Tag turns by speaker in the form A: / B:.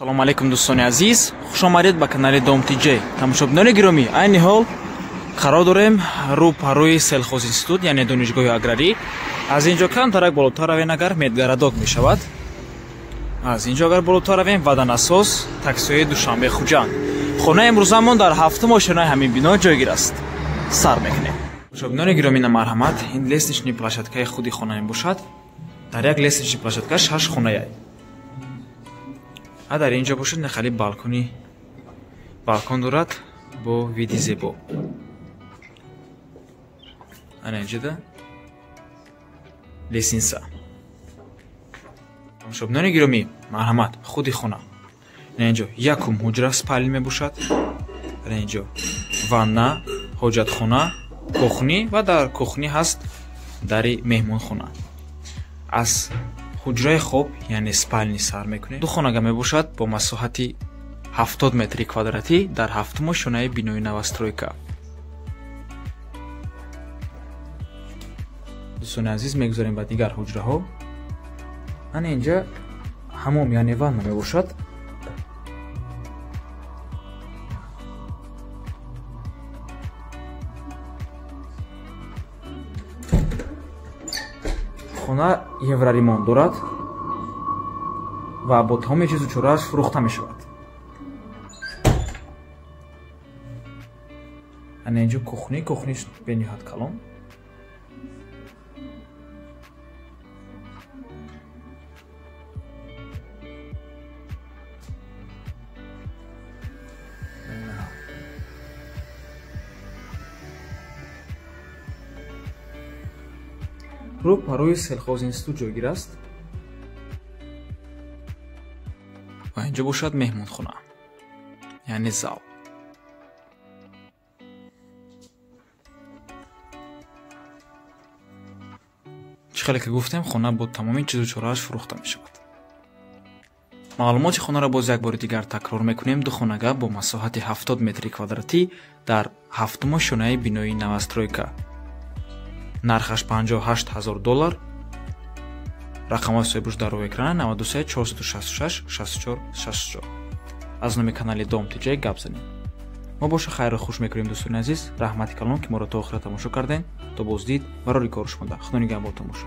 A: Салому алейкум, дӯстони азиз, хуш омадед ба канали Дом ТЖ. Тамошобинони гиромӣ, айни ҳол қарор дорем рӯ парои Сельхозинститут, яъне донишгоҳи аграрӣ. Аз ин ҷо камтарак болотар равем, агар медгородок мешавад. Аз ин ҷо агар болотар равем, Ваданасоз, таксиҳои Душанбе Хуҷанд. Хонаи имрӯзамон дар ҳафтум ошёнаи ҳамин бино ҷойгир аст. Сар мекунем. Тамошобинони гиромӣ, на марҳамат, ин лестничный площадкаи худи хона мебошад. Дар як лестничный площадка 6 хонае. А дар ин ҷо бошад нахали балкони, балкон дорад бо види зебо. Ана инҷода лестница. Тамошобинони гиромӣ, марҳамат, худи хона. Ина инҷо якум ҳуҷра спальня мебошад. Дар инҷо ванна, ҳоҷатхона, кухни ва дар кухни ҳаст дари меҳмонхона. Аз ҳуҷраи хоб, яъне спальни, сар мекунем. Ду хонага мебошад бо масоҳати 70 метри квадратӣ дар ҳафтум ошёнаи бинои новостройка. Дӯстони азиз, мегузарем ба дигар ҳуҷраҳо. Ана инҷа ҳамом, яъне ванна мебошад. Хона евроремонт дорад ва бо тамоми чизу чорааш фурӯхта мешавад. Ана инҷо кухни, кухниш бениҳоят калон. Рӯ парои Сельхозинститут ҷойгир аст ва инҷо бошад меҳмонхона, яъне зал. Чӣ хеле ки гуфтем, хона бо тамоми чизу чорааш фурӯхта мешавад. Маълумоти хонаро боз як бори дигар такрор мекунем. Ду хонага бо масоҳати 70 метри квадратӣ дар ҳафтум ошёнаи бинои новостройка. Нархаш 58 000 доллар. Рақамҳои соҳибуш дар рӯи экрана 93 466 64 64. Аз номи канали Дом ТЖ гап занем. Мо боша хайру хуш мекунем, дӯстони азиз. Раҳмати калон, ки моро то охира тамошо кардем. То боздид, барори кори шумо. Худо нигаҳбон, тамошо.